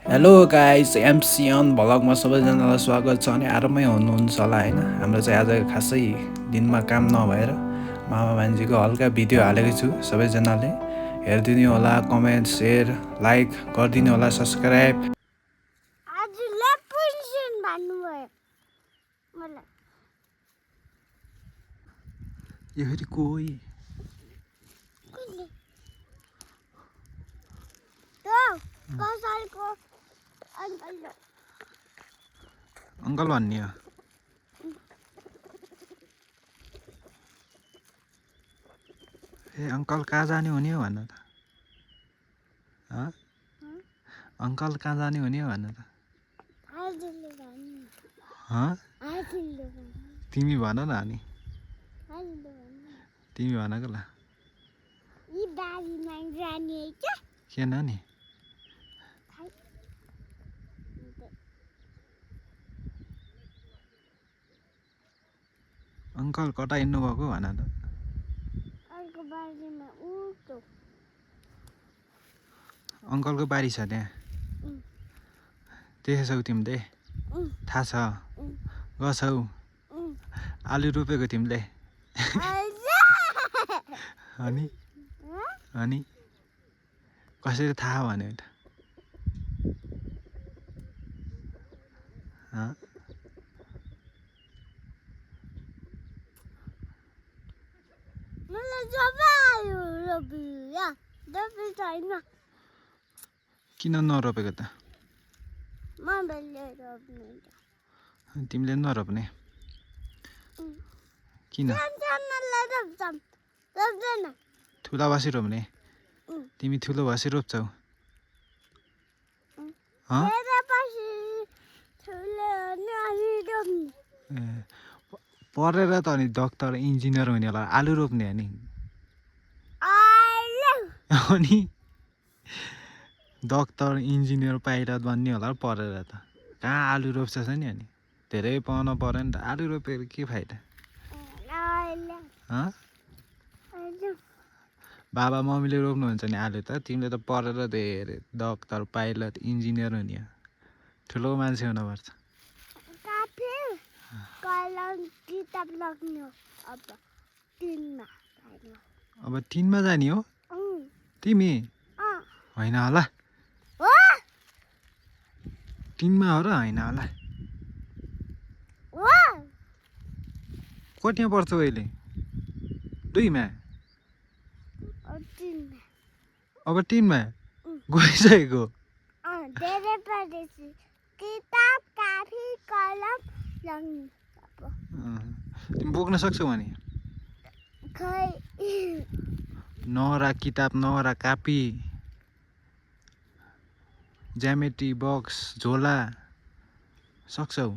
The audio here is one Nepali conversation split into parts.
हेलो गाइस, एमसिएन भ्लगमा सबैजनालाई स्वागत छ। अनि आरामै हुनुहुन्छ होला होइन। हाम्रो चाहिँ आज खासै दिनमा काम नभएर मामा भान्जीको हल्का भिडियो हालेको छु। सबैजनाले हेरिदिनु होला, कमेन्ट सेयर लाइक गरिदिनु होला, सब्सक्राइब। आज लेपुन्सिन भन्नुभयो मलाई। यो फेरि कोही कसले? त्यो कसैको अङ्कल हो। अङ्कल भन्ने हो। ए अङ्कल कहाँ जाने हुने हो भन त। अङ्कल कहाँ जाने हुने हो भन त। आजले भन्नु। आजले भन्नु। तिमी भन न अनि। आजले भन्नु। तिमी भनेको ल। यी बारीमा जाने है क्या? किन नि? अङ्कल कता हिँड्नु भएको भन त। अर्को बारीमा उठो। अङ्कलको बारी छ त्यहाँ। देखेछौ तिमीले? थाहा छ? गछौ? आलु रोपेको तिमीले? अनि अनि कसरी थाहा भन्यो त? मलाई जब आयो रोपिया रोपे छैन। किन नरोपेको त? मम्मीले रोप्ने। तिमीले नरोप्ने? किन? सानोलाई रोप्छन्, रोप्दैन। ठुला बसी रोप्ने? तिमी ठुलो बसी रोप्छौ? पढेर त अनि डक्टर इन्जिनियर हुने होला, आलु रोप्ने हो नि। अनि डक्टर इन्जिनियर पाइलट बन्ने होला पढेर त। कहाँ आलु रोप्छ नि? अनि धेरै पढ्नु पऱ्यो नि त। आलु रोपेर के फाइदा? बाबा मम्मीले रोप्नुहुन्छ नि आलु त। तिमीले त पढेर धेरै डक्टर पाइलट इन्जिनियर हुने हो, ठुलो मान्छे हुनुपर्छ। अब 3मा जाने हो तिमी? होइन होला। 3मा हो र होइन होला। कतिमा पढ्छौ अहिले? 2मा? अब 3मा गइसकेको? तिमी बोक्न सक्छौ भने? नहोरा किताब, नहोरा कापी, ज्यामेट्री बक्स, झोला सक्छौ?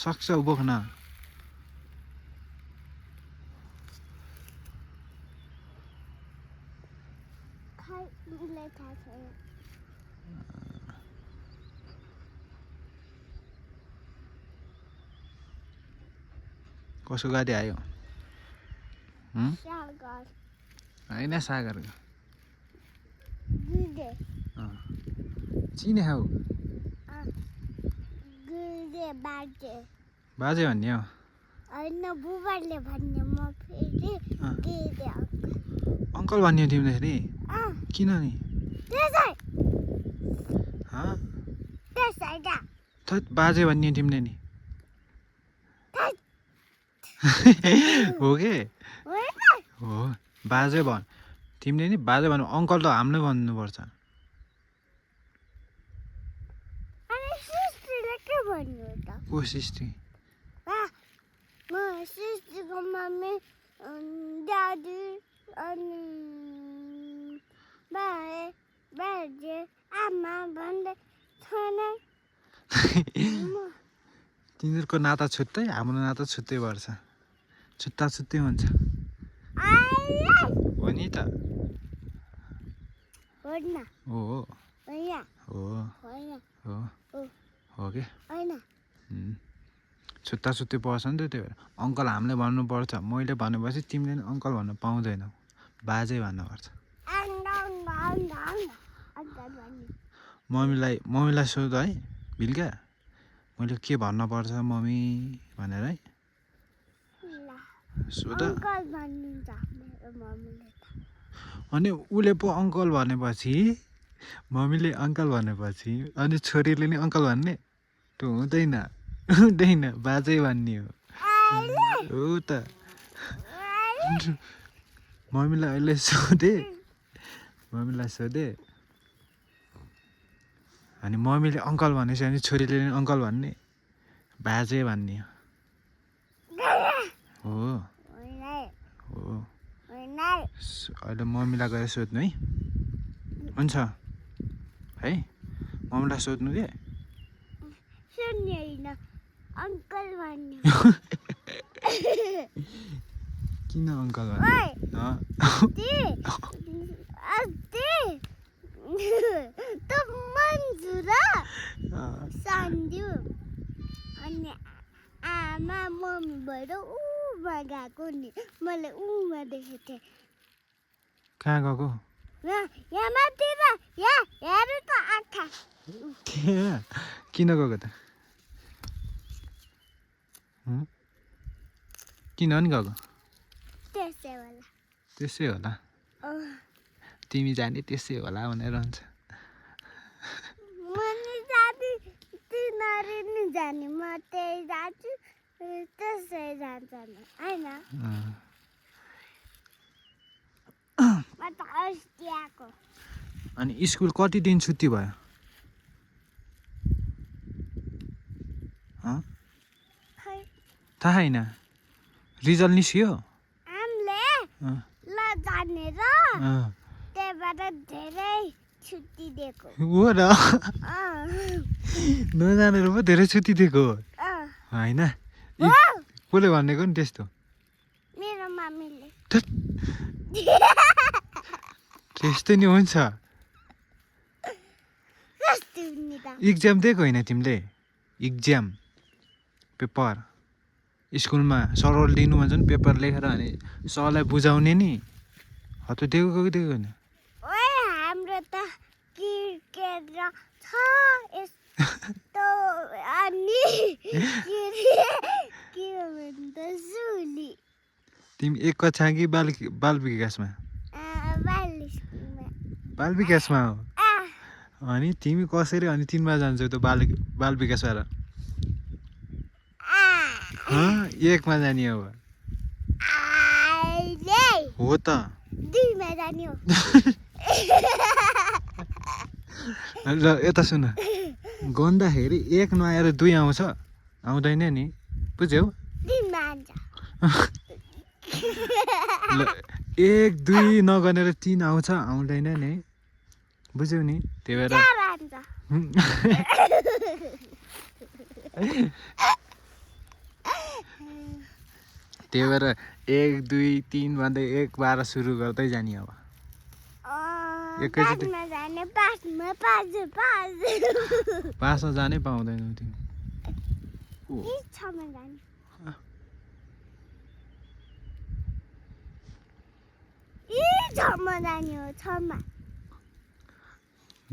सक्छौ बोक्न? कसो गाडी आयो? होइन सागरको। चिने हौ? बाजे भन्ने हो? होइन बुबाले भन्ने। म फेरि अङ्कल भन्ने हो तिमीले फेरि? किन नि? थैट बाजे भन्ने हो तिमीले नि? हो के? हो बाजे भन। तिमीले नि बाजे भन्नु, अङ्कल त हामीले भन्नुपर्छ। को सिस्टी? सिस्टीको मम्मी, दादी अनि बाजे आमा भन्दै छैन। तिनीहरूको नाता छुट्टै, हाम्रो नाता छुट्टै पर्छ। छुट्टा छुट्टै हुन्छ। हो नि त। हो हो के? छुट्टा छुट्टै पर्छ नि त। त्यो भएर अङ्कल हामीले भन्नुपर्छ। मैले भनेपछि तिमीले नि अङ्कल भन्नु पाउँदैनौ, बाजे भन्नुपर्छ। मम्मीलाई सोध है भिल्का मैले के भन्न पर्छ मम्मी भनेर है सोध अनि उसले पो अङ्कल भनेपछि मम्मीले अङ्कल भनेपछि अनि छोरीले नि अङ्कल भन्ने त्यो हुँदैन बाजै भन्ने हो त मम्मीलाई अहिले सोधे अनि मम्मीले अङ्कल भनेपछि अनि छोरीले नि अङ्कल भन्ने बाजे भन्ने हो अहिले मम्मीलाई गएर सोध्नु है हुन्छ है मम्मीलाई सोध्नु के किन अङ्कल अनि आमा मम्मी भएर उमा गएको नि मैले उमा देखेको थिएँ कहाँ गएको यहाँ माथि र यहाँ हेर त आँखा किन गएको त किन नि गएको त्यसै होला तिमी जाने त्यसै होला भनेर हुन्छ जाने म त्यही जान्छु त्यसै जान्छ होइन अनि स्कुल कति दिन छुट्टी भयो थाहा छैन रिजल्ट निस्क्यो हामीले ल जानेर त्यहीबाट धेरै छुट्टी दिएको हो र नजानेर पो धेरै छुट्टी दिएको होइन कसले भनेको नि त्यस्तो मेरो मामीले त्यस्तो नि हुन्छ इक्जाम दिएको होइन तिमीले इक्जाम पेपर स्कुलमा सरले दिनु भन्छ नि पेपर लेखेर अनि सरलाई बुझाउने नि हो त दिएको होइन हाम्रो त क्रिकेट र छ यस्तो अनि के भन्छ सुली तिमी एक कक्षा कि बाल विकासमा बाल विकासमा हो अनि तिमी कसरी अनि 3 मा जान्छौ त बाल विकासबाट 1 मा जाने हो त 2 मा जाने हो र यता सुन गन्दाखेरि 1 नआएर 2 आउँछ आउँदैन नि बुझ्यौ 1 2 नगनेर 3 आउँछ आउँदैन नि बुझ्यौ नि त्यही भएर त्यही भएर 1 2 3 भन्दै 1 12 सुरु गर्दै जाने अब एकैचोटि पासमा जानै पाउँदैनौ तिमी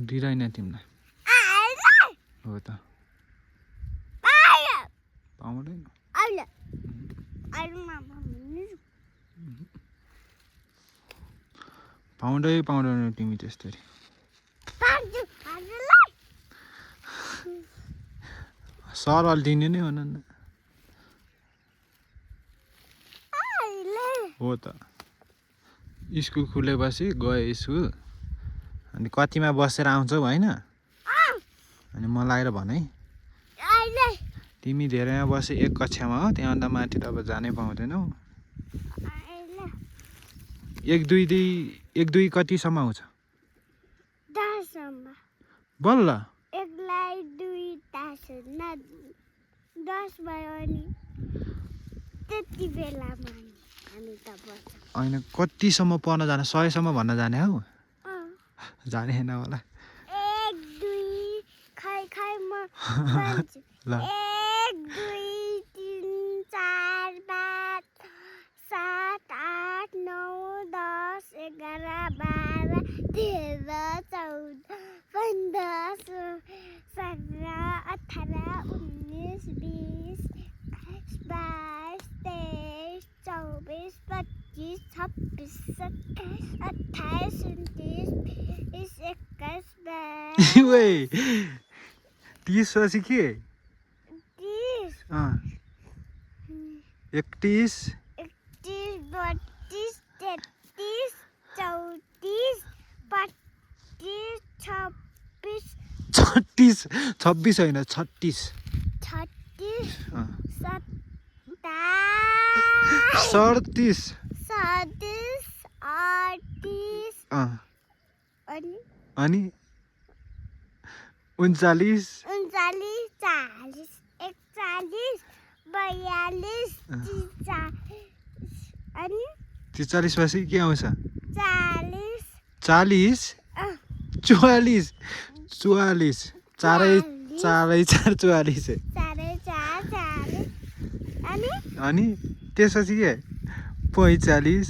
दिँदैन तिमीलाई हो त पाउँदैन पाउँदैन तिमी त्यस्तरी सरले दिने नै हो न हो त स्कुल खुलेपछि गए स्कुल अनि कतिमा बसेर आउँछौ होइन अनि मलाई आएर भन है तिमी धेरैमा बसे 1 कक्षामा हो त्यहाँभन्दा माथि त अब जानै पाउँदैनौ 1 2 कतिसम्म आउँछ 10 सम्म बल्ल 1 लाई 2 10 भयो अनि त्यति बेलामा हामी त बस्छ होइन कतिसम्म पढ्न जाने 100 सम्म भन्न जाने हौ जाने हैन होला 1 2 खै म ल 1 2 3 4 5 7 8 9 10 11 12 13, 14, 15, 17, 18, 19, 20, 22, 23, 24, 25, 26, 27, 28, 29, 30, Wei. 30 पछि के 30, 31 31, 32, 33, 34, 35, 36 26 होइन 36 36, अँ 37, 37 38, अँ अनि अनि 39 39, 40, 41, 42, 43, अनि 43 पछि के आउँछ 40, 40 44 44 चारै 4 44 4, 40, अनि त्यसपछि के 45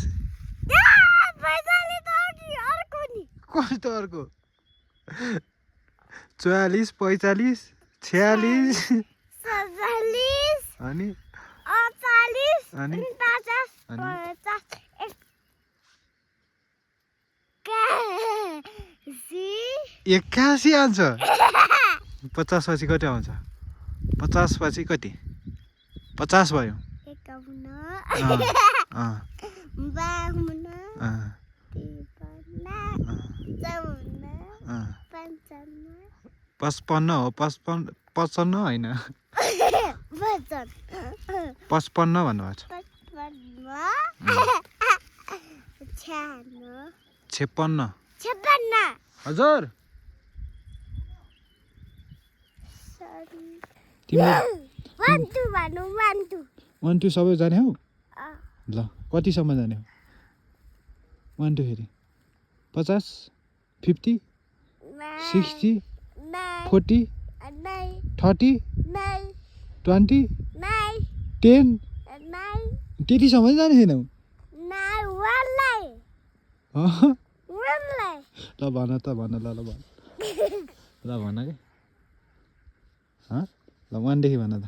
कस्तो अर्को 44 45 46 47, अनि 48, अनि 50, अनि 50, 81 आउँछ 50 पछि कति आउँछ 50 पछि कति 50 भयो 51, अँ 52, अँ 55 हो 55 होइन 55 भन्नुभएको छ 56 हजुर तिमी 1 2 सबै जाने हौ ल कतिसम्म जाने हौ 1 2 फेरि 50 50 60 40 30 20 10 त्यतिसम्म जाने छैनौ ल भन त भन ल ल भन ल भन के ल 1 देखि भन त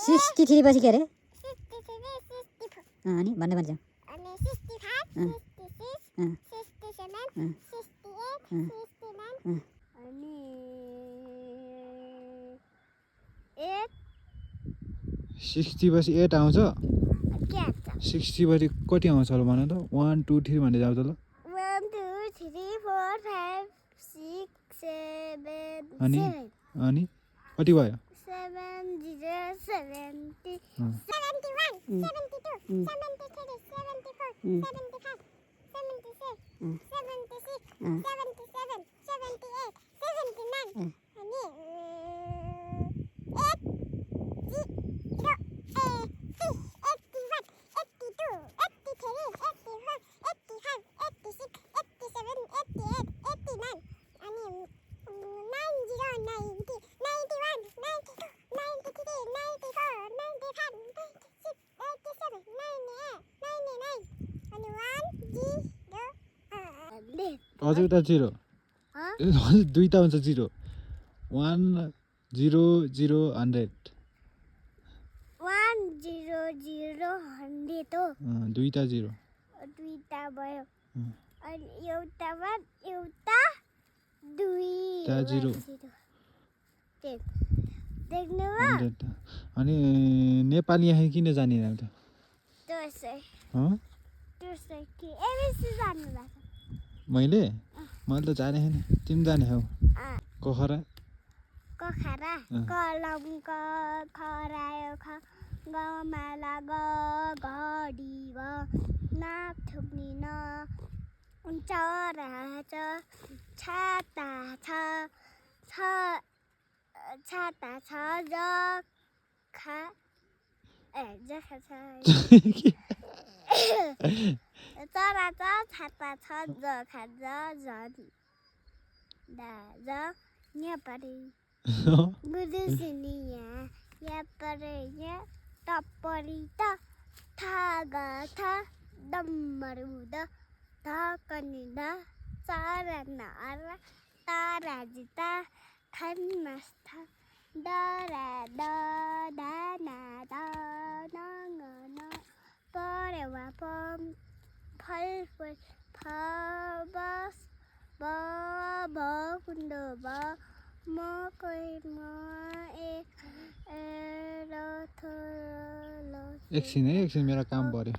63 पछि के अरे अनि भन्ने भन्छ अनि 60 पछि 8 आउँछ 60 पछि कति आउँछ ल भन त 1 2 3 भन्दै जाऊ त ल 1 2 3 4 5 6 7 अनि 7 अनि कति भयो 7 0 70 71 72 73 74 75 76 77 77 78 79 अनि 81 अझै उता 0 हजुर दुईटा हुन्छ 0 1 0 0 100 1 0 0 100 हो दुईटा 0 दुईटा भयो अनि एउटामा एउटा दुईटा 0 देख्नुभयो 100 अनि नेपाली यहाँ किन जानिरहेको थियो त्यसै हँ त्यसै कि एबिसी जान्नु भएको मैले त जाने छैन तिमी जाने हौ कोखरा कखरा कलम क खरायो ख गमाला ग घडी ग नाक थुप्नी न चरा छ छाता छ छाता छ जखा जखा छ चरा छ छाता छ जखा झन् ज नेपाली गुरुसिनिया या परया टपरी त थागा था दम्मरुद धकनिद चारा नारा तारा जिता खन्मस्थ डरा द दाना द नगन परेवा पम फल फल फबस ब कुण्ड ब म एकछिन है एकछिन मेरो काम पर्यो